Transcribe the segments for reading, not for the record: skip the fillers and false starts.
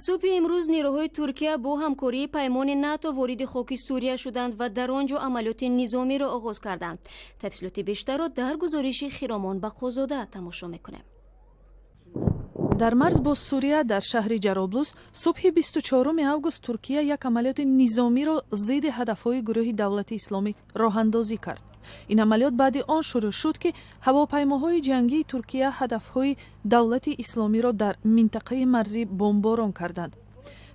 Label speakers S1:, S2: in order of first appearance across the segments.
S1: Субҳи имрӯз нерӯҳои Туркия бо ҳамкории паймони НАТО вориди хоки Сурия шуданд ва дар он ҷо амалиёти низомиро оғоз карданд. Тафсилоти бештарро дар гузориши Хиромон Бақозода тамошо мекунем.
S2: Дар марз бо Сурия, дар шаҳри Ҷароблус, субҳи 24 август Туркия як амалиёти низомиро зидди ҳадафҳои гурӯҳи Давлати Исломӣ роҳандозӣ кард. Ин амалиёт баъди он шурӯъ шуд, ки ҳавопаймоҳои ҷангии Туркия ҳадафҳои Давлати Исломиро дар минтақаи марзӣ бомборон карданд.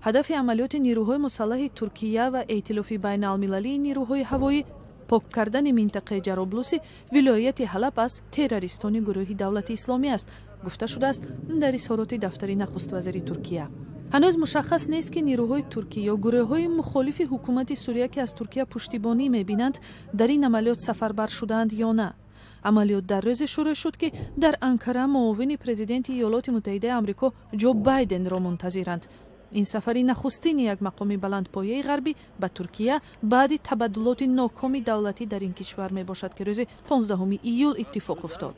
S2: Ҳадафи амалиёти нерӯҳои мусаллаҳи Туркия ва эътилофи байналмилалии нерӯҳои ҳавоӣ пок кардани минтақаи Ҷароблуси вилояти Ҳалаб аз террористони гурӯҳи Давлати Исломӣ аст, гуфта шудааст дар изҳороти дафтари нахуствазири Туркия. Ҳанӯз мушаххас нест, ки нерӯҳои туркӣ ё гурӯҳҳои мухолифи ҳукумати Сурия, ки аз Туркия пуштибонӣ мебинанд, дар ин амалиёт сафарбар шудаанд ё на. Амалиёт дар рӯзе шурӯъ шуд, ки дар Анкара муовини президенти Иёлоти Муттаҳидаи Амрико Ҷо Байденро мунтазиранд. Ин сафари нахустини як мақоми баландпояи ғарбӣ ба Туркия баъди табаддулоти нокоми давлатӣ дар ин кишвар мебошад, ки рӯзи 15 июл иттифоқ уфтод.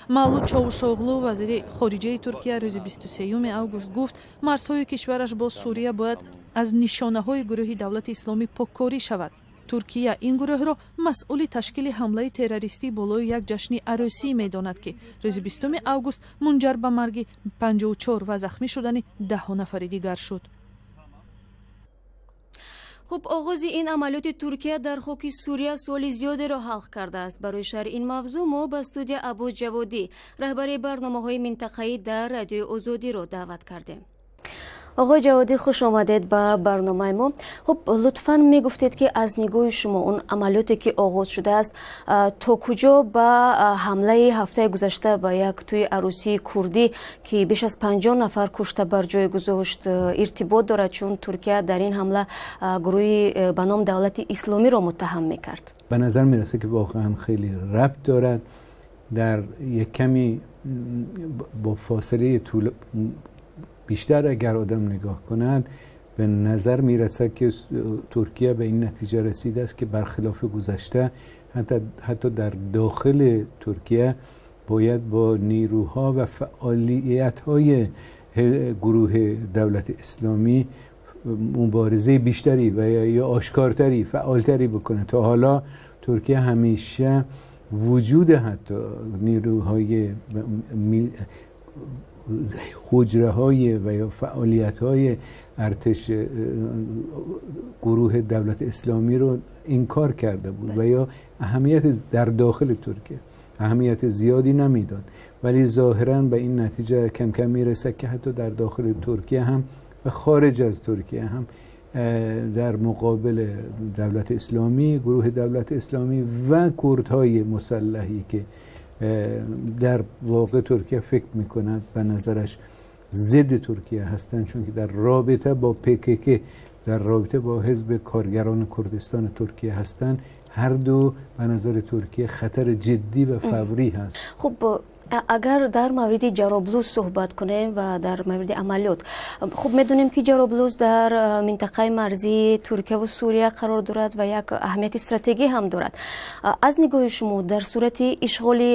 S2: Мавлуд Човушоғлу, вазири хориҷаи Туркия, рӯзи 23 август гуфт, марзҳои кишвараш бо Сурия бояд аз нишонаҳои гурӯҳи Давлати Исломӣ поккорӣ шавад. Туркия ин гурӯҳро масъули ташкили ҳамлаи террористӣ болои як ҷашни арӯсӣ медонад, ки рӯзи 20 август мунҷар ба марги 54 ва захмӣ шудани даҳҳо нафари дигар шуд.
S1: Хуб, оғози ин амалиёти Туркия дар хоки Сурия суоли зиёдеро ҳал кардааст. Барои шарҳи ин мавзӯъ мо ба студия Аббос Ҷаводӣ, раҳбари барномаҳои минтақаӣ дар Радиои Озодиро даъват кардем. Оғои Ҷаводӣ, хуш омадед ба барномаи мо. Хуб, лутфан мегуфтед, ки аз нигоҳи шумо он амалиёте, ки оғоз шудааст, то куҷо ба ҳамлаи ҳафтаи гузашта ба як тӯи арӯсии курдӣ, ки беш аз 50 нафар кушта бар ҷой гузошт, иртибот дорад, чун Туркия дар ин ҳамла гурӯҳи ба ном Давлати Исломиро муттаҳам мекард?
S3: Ба назар мерасад, ки воқеан хеле рабт дорад. Дар як ками бо фосилаи тул بیشتر اگر آدم نگاه کند، به نظر میرسد که ترکیه به این نتیجه رسیده است که برخلاف گذشته حتی در داخل ترکیه باید با نیروها و فعالیت های گروه دولت اسلامی مبارزه بیشتری و یا آشکارتری، فعالتری بکنه. تا حالا ترکیه همیشه وجود حتی نیروهای حجره های و یا فعالیت های ارتش گروه دولت اسلامی رو انکار کرده بود و یا اهمیت در داخل ترکیه اهمیت زیادی نمیداد، ولی ظاهرا به این نتیجه کم کم میرسه که حتی در داخل ترکیه هم و خارج از ترکیه هم در مقابل دولت اسلامی، گروه دولت اسلامی و کردهای مسلحی که در واقع ترکیه فکر میکند به نظرش ضد ترکیه هستند، چون که در رابطه با PKK، در رابطه با حزب کارگران کردستان ترکیه هستند، هر دو به نظر ترکیه خطر جدی و فوری هست.
S1: خب، агар дар мавриди Ҷароблус суҳбат кунем ва дар мавриди амалиёт, хуб медонем, ки Ҷароблус дар минтақаи марзии Туркияву Сурия қарор дорад ва як аҳамияти стратегӣ ҳам дорад. Аз нигоҳи шумо, дар сурати ишғоли,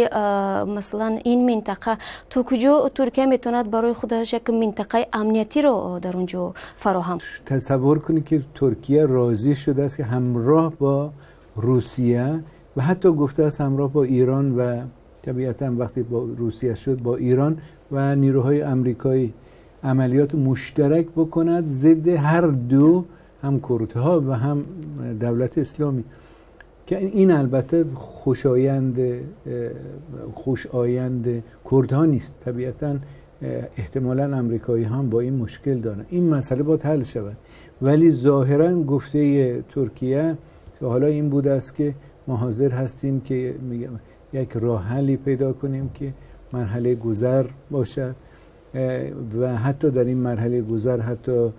S1: масалан, ин минтақа, то куҷо Туркия метавонад барои худаш як минтақаи амниятиро дар он ҷо фароҳам
S3: Тасаввур кунед, ки Туркия розӣ шудааст, ки ҳамроҳ бо Русия و حتی گفته است همراه با ایران و طبیعتا وقتی با روسیه شد با ایران و نیروهای امریکایی عملیات مشترک بکند ضد هر دو، هم کردها و هم دولت اسلامی، که این البته خوشایند کردها نیست. طبیعتا احتمالا امریکایی هم با این مشکل دارن. این مسئله باید حل شود، ولی ظاهرا گفته ترکیه که حالا این بوده است که ما حاضر هستیم که یک راه حلی پیدا کنیم که مرحله گذر باشد و حتی در این مرحله گذر حتی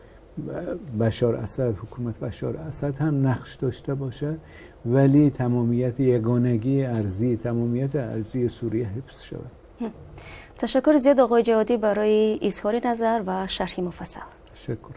S3: بشار اسد، حکومت بشار اسد هم نقش داشته باشد، ولی تمامیت یگانگی ارضی، تمامیت ارضی سوریه حفظ شود.
S1: Ташаккур зиёд, оғои Ҷаводӣ, барои изҳори назар ва шарҳи муфассал.
S3: Ташаккур.